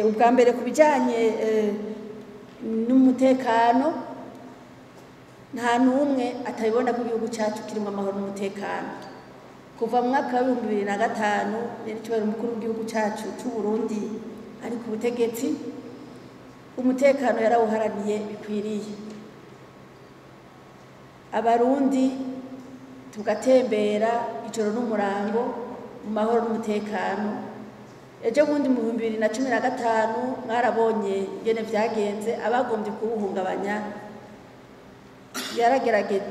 Ubwa mbere ku bijyanye n'umutekano, nta n'umwe atabibona ko igihugu cyacu kirimo amahoro n'umutekano. Kuva mu mwaka wa 2005 n'icyubahiro umukuru w'igihugu cyacu cy'u Burundi ari ku butegetsi, umutekano yarawuharaniye bikwiriye. Abarundi tugatembera ijoro n'umurango mu mahoro n'umutekano. Ejo bundi mu 2015 mwarabonye ingene vyagenze, abagombye kuwuhungabanya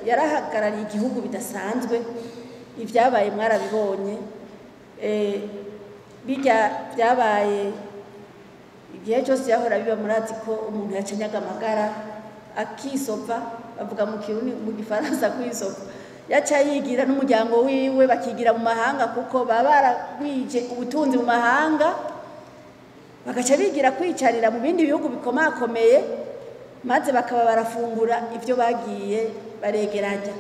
yarahagarariye igihugu bidasanzwe. Ibyabaye mwarabibonye, bijya byabaye igihe cyose yahora biba. Murazi ko umuntu yacenyaga amagara akisova, bavuga mu Kirundi, mu Gifaransa kwisova, yaca yigira n'umuryango wiwe bakigira mu mahanga, kuko baba baragwije ubutunzi mu mahanga, bagaca bigira kwicarira mu bindi bihugu bikomakomeye, maze bakaba barafungura ibyo bagiye baregeranya.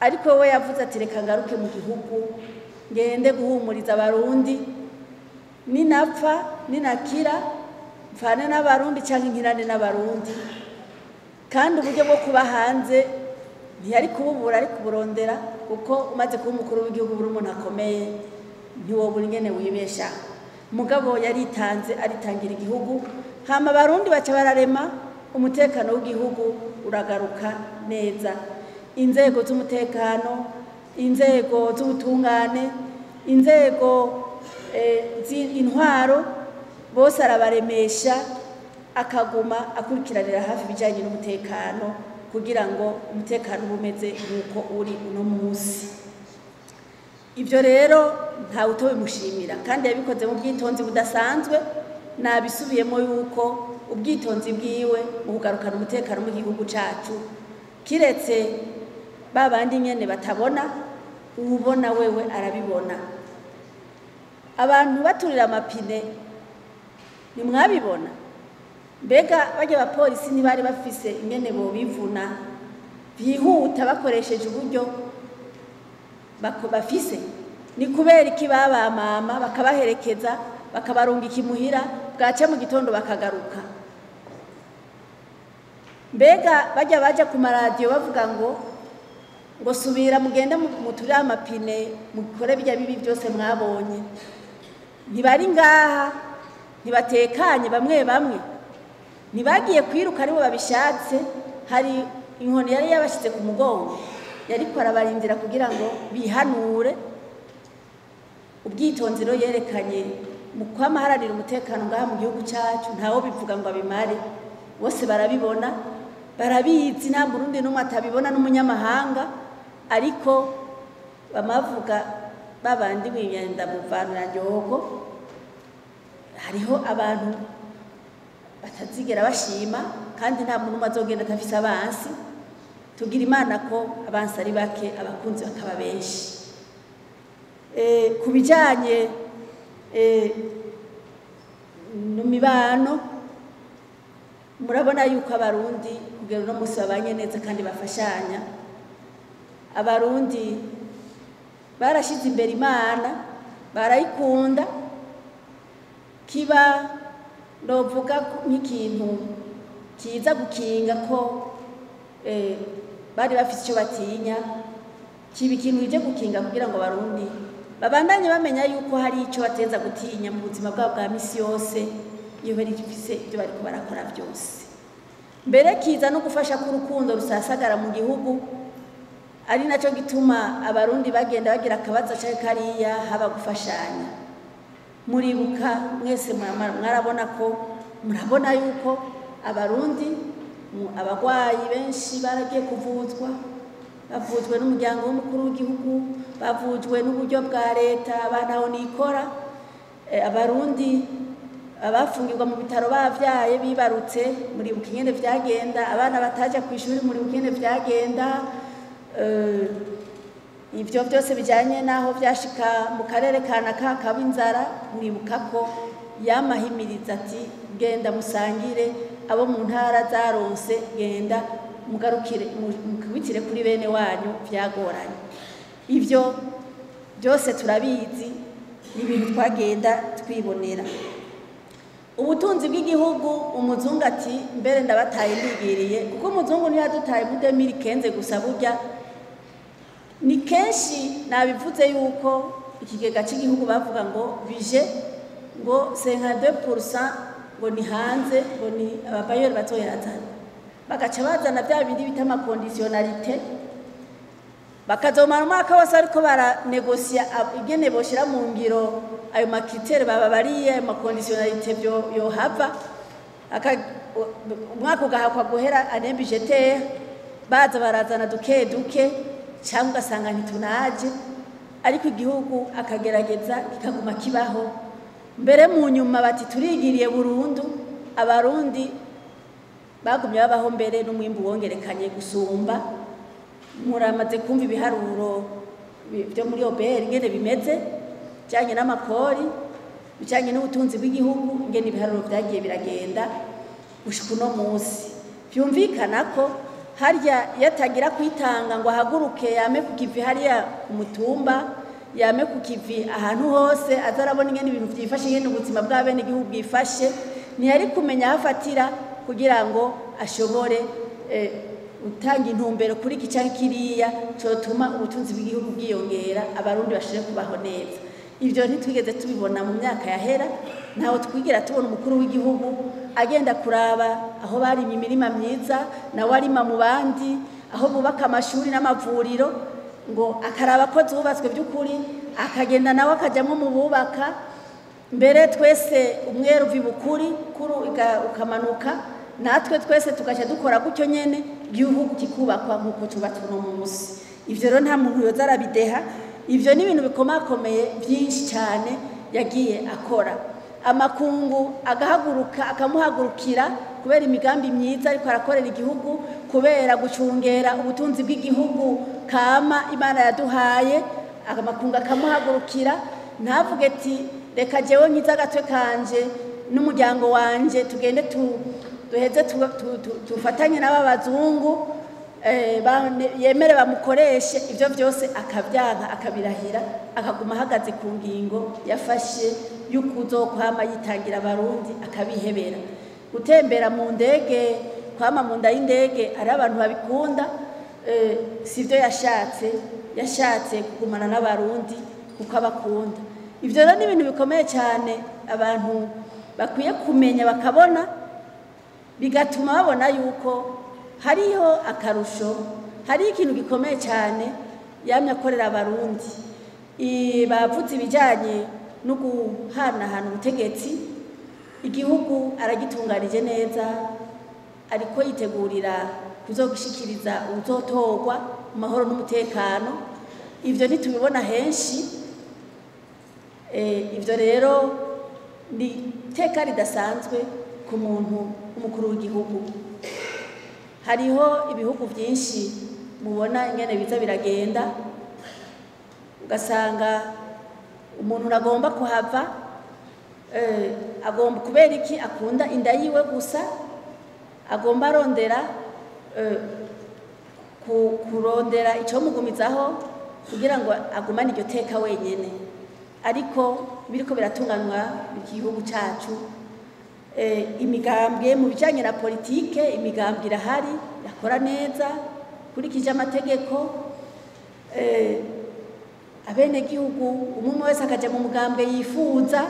Ariko we yavuze ati: "Reka ngaruke mu gihugu, ngende guhumuriza Abarundi. Ninapfa, ninakira, mfane n'Abarundi cyangwa nkirane n'Abarundi." Kandi uburyo bwo kuba hanze ntiyari kububura, ari kuburondera, kuko umaze kuba umukuru w'igihugu buri umuntu akomeye, ntiwobura ingene wibeshaho. Mugabo yaritanze, aritangira igihugu, hama Abarundi baca bararema, umutekano w'igihugu uragaruka neza. Inzego z'umutekano, inzego z'ubutungane, inzego z'intwaro, bose arabaremesha, akaguma akurikiranira hafi ibijyanye n'umutekano kugira ngo umutekano ube umeze nk'uko uri uno munsi. Ibyo rero ntawe utobimushimira, kandi yabikoze mu bwitonzi budasanzwe. Nabisubiyemo yuko ubwitonzi bwiwe mu kugarukana umutekano mu gihugu cyacu, kiretse ba bandi nyene batabona, uwubona wewe arabibona. Abantu baturira amapine ntimwabibona? Mbega barya abapolisi ntibari bafise ingene bobivuna byihuta bakoresheje uburyo bafise? Ni kubera iki babamama bakabaherekeza, bakabarungika imuhira, bwaca mu gitondo bakagaruka? Mbega bajya baja ku maradiyo bavuga ngo subira mugende muturire amapine, mukore bijya bibi byose mwabonye, ntibari ngaha? Ntibatekanye? Bamwe bamwe ntibagiye kwiruka aribo babishatse? Hari inkoni yari yabashyize ku mugongo, yariko arabarindira kugira ngo bihanure. Ubwitonzi rero yerekanye mu kwamaharanira umutekano ngaha mu gihugu cyacu, ntawo bivuga ngo abimare, bose barabibona, barabizi. Nta Murundi n'umwe atabibona, n'umunyamahanga. Ariko bamavuga babandi wimyenda muvanura nyogo, hariho abantu batazigera bashima, kandi nta muntu umwe azogenda atafise abansi. Tugira Imana ko abansi ari bake, abakunzi bakaba benshi. Ku bijyanye n'imibano, murabona yuko Abarundi kugera uno munsi babanye neza kandi bafashanya. Abarundi barashyize imbere Imana, barayikunda, kiba novuga nk'ikintu kiza gukinga ko bari bafite icyo batinya, kiba ikintu kije gukinga kugira ngo Abarundi babandanye bamenya yuko hari icyo bateza gutinya mu buzima bwabo bwa misi yose iyo bari bafise ibyo bariko barakora byose. Mbere kiza no gufasha ko urukundo rusasagara mu gihugu, ari nacyo gituma Abarundi bagenda bagira akabazo canke kariya, haba gufashanya. Muribuka mwese, mwarabona ko murabona yuko Abarundi abagwayi benshi baragiye kuvuzwa, bavuzwe n'umuryango w'umukuru w'igihugu, bavujwe n'uburyo bwa leta, bantaho nikora. Abarundi abafungirwa mu bitaro bavyaye, bibarutse, muribuka ingene vyagenda. Abana bataja ku ishuri, muribuka ingene vyagenda. Ivyo byose bijanye n'aho vyashika mu karere ka naka kaba inzara, muribuka ko yamahimiriza ati: "Genda musangire abo mu ntara zaronse, genda mugarukire mukubitire kuri bene wanyu vyagoranye." Ivyo byose turabizi, ni ibintu twagenda twibonera. Ubutunzi bw'igihugu, umuzungu ati mbere ndabataye ndigiriye, kuko umuzungu ntiyadutaye muri 2015 gusa. Burya ni kenshi nabivuze yuko ikigega cy'igihugu bavuga ngo budget ngo 52% ngo ni hanze, ngo ni aba bailleurs bazoyazana, bagaca bazana bya bindi bita ama conditionnalités, bakazomara umwaka wose ariko baranegosiya ingene boshira mu ngiro ayo ma critères bababariye, ayo ma conditionnalités yohava. Umwaka ugahakwa guhera, année budgétaire, baza barazana duke duke cyangwa ugasanga ntitunaje, ariko igihugu akagerageza kikaguma kibaho. Mbere mu nyuma bati turigiriye burundu. Abarundi bagumye babaho, mbere n'umwimbu wongerekanye gusumba. Muramaze kumva ibiharuro byo muri OBR ingene bimeze, bijyanye n'amakori, bijyanye n'ubutunzi bw'igihugu, ingene ibiharuro byagiye biragenda gushika uno munsi. Byumvikana ko harya iyo atagira kwitanga ngo ahaguruke, yame ku kivi hariya ku mutumba, yame ku kivi ahantu hose, aza arabona ingene ibintu vyifashe, ingene ubuzima bw'abenegihugu bwifashe, ntiyari kumenya aho afatira kugira ngo ashobore gutanga intumbero kuri iki canke kiriya cotuma ubutunzi bw'igihugu bwiyongera, Abarundi bashobore kubaho neza. Ivyo ntitwigeze tubibona mu myaka yahera. Ntaho twigera tubona umukuru w'igihugu agenda kuraba aho barimye imirima myiza, nawe arima mu bandi, aho bubaka amashuri n'amavuriro, ngo akaraba ko zubatswe by'ukuri, akagenda nawe akajyamo mu bubaka. Mbere twese umweru uva ibukuri kuru ukamanuka, natwe twese tugaca dukora gutyo nyene, igihugu kikubakwa nk'uko cubatswe uno munsi. Ivyo rero nta muntu yoza arabideha. Ivyo ni ibintu bikomakomeye byinshi cyane yagiye akora, amakungu agahaguruka akamuhagurukira kubera imigambi myiza ariko arakorera igihugu, kubera gucungera ubutunzi bw'igihugu kama Imana yaduhaye. Amakungu akamuhagurukira, ntavuge ati reka jewe nkize agatwe kanje n'umuryango wanje, tugende duheze tufatanye n'aba bazungu, yemere bamukoreshe. Ibyo byose akabyanka, akabirahira, akaguma ahagaze ku ngingo yafashe y'ukuzokwama yitangira Abarundi, akabihebera gutembera mu ndege, kwama mu nda y'indege. Hari abantu babikunda, si byo yashatse. Yashatse kugumana n'Abarundi kuko abakunda. Ibyo rero ni ibintu bikomeye cyane abantu bakwiye kumenya, bakabona, bigatuma babona yuko hariho akarusho, hariho ikintu gikomeye cyane yamye akorera Abarundi. Bavuze ibijyanye no guhanahana ubutegetsi, igihugu aragitunganije neza, ariko yitegurira kuzogishikiriza uwuzotorwa mu mahoro n'umutekano. Ibyo ntitubibona henshi. Ibyo rero ni iteka ridasanzwe ku muntu w'umukuru w'igihugu. Hariho ibihugu byinshi mubona ingene biza biragenda, ugasanga umuntu agomba kuhava, agomba kubera iki akunda inda yiwe gusa, agomba arondera kurondera icyomugumizaho kugira ngo agumane iryo teka wenyene. Ariko biriko biratunganywa mu gihugu cacu, imigambwe mu bijanye na politike, imigambwe irahari, yakora neza kurikije amategeko, abenegihugu umwe wese akaja mu mugambwe yifuza.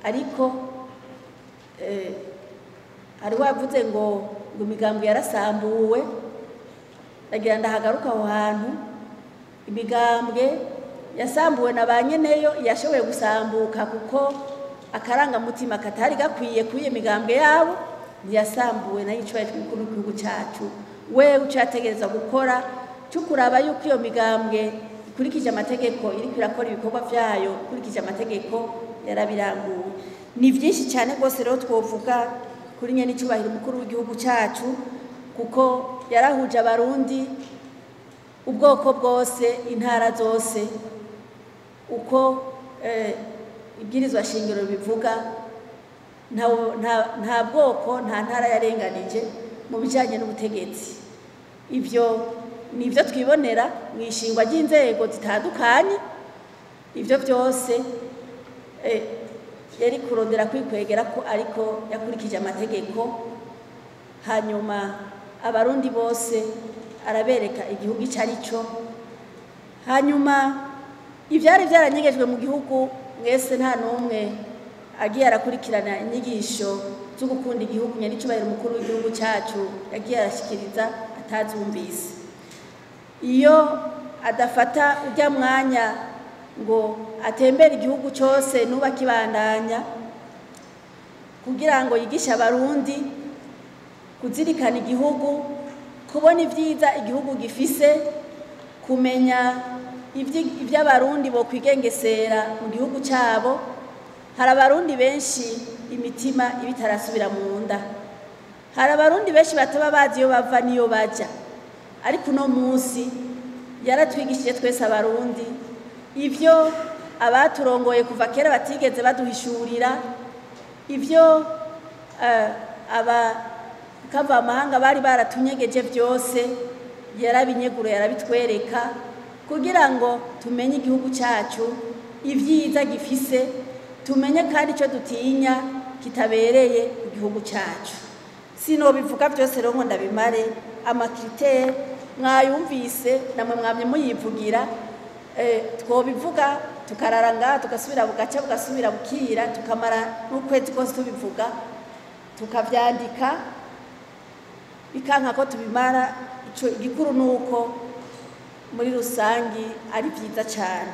Ariko hari wavuze ngo imigambwe yarasambuwe. Ndagira ndahagaruka aho hantu. Imigambwe yasambuwe na ba nyeneyo, yashoboye gusambuka kuko akarangamutima katari gakwiye kuri iyo migambwe yabo. Ntiyasambuwe nayo icubahiro cy'umukuru w'igihugu cyacu. Wewe icyo yategereza gukora cyo kuraba yuko iyo migambwe ikurikije amategeko, iriko irakora ibikorwa vyayo ikurikije amategeko, yarabiranguye. Ni byinshi cyane rwose rero twovuga kuri nyene icubahiro umukuru w'igihugu cyacu, kuko yarahuje Abarundi, ubwoko bwose, intara zose, uko ibwirizwa shingiro bivuga. Nta bwoko, nta ntara yarenganije mu bijyanye n'ubutegetsi. Ibyo ni ibyo twibonera mu ishingwa ry'inzego zitandukanye. Ibyo byose Yari kurondera kwikwegera ko, ariko yakurikije amategeko, hanyuma Abarundi bose arabereka igihugu icyo ari cyo. Hanyuma ibyari byaranyegejwe mu gihugu, mwese nta n'umwe agiye arakurikirana inyigisho zo gukunda igihugu nyenicubahiro umukuru w'igihugu cyacu yagiye arashyikiriza atazumvise. Iyo adafata ujya mwanya ngo atembere igihugu cyose nuba akibandanya kugira ngo yigishe Abarundi kuzirikana igihugu, kubona ibyiza igihugu gifise, kumenya iby'Abarundi bo kwigengesera mu gihugu cyabo, hari Abarundi benshi imitima iba itarasubira mu nda, hari Abarundi benshi bataba bazi iyo bava n'iyo bajya. Ariko uno munsi yaratwigishije twese Abarundi ibyo abaturongoye kuva kera batigeze baduhishurira, ibyo abakavamahanga bari baratunyegeje byose yarabinyeguro, yarabitwereka kugira ngo tumenye igihugu cyacu ibyiza gifise, tumenye kandi icyo dutinya kitabereye igihugu cyacu. Sinobivuga byose rero ngo ndabimare, ama critères mwayumvise, namwe mwamye muyivugira. Twobivuga tukarara ngaha, tugasubira bugaca, bugasubira bukira, tukamara n'ukwezi kose tubivuga, tukavyandika, bikanka ko tubimara. Ico igikuru ni uko muri rusangi ari byiza cyane.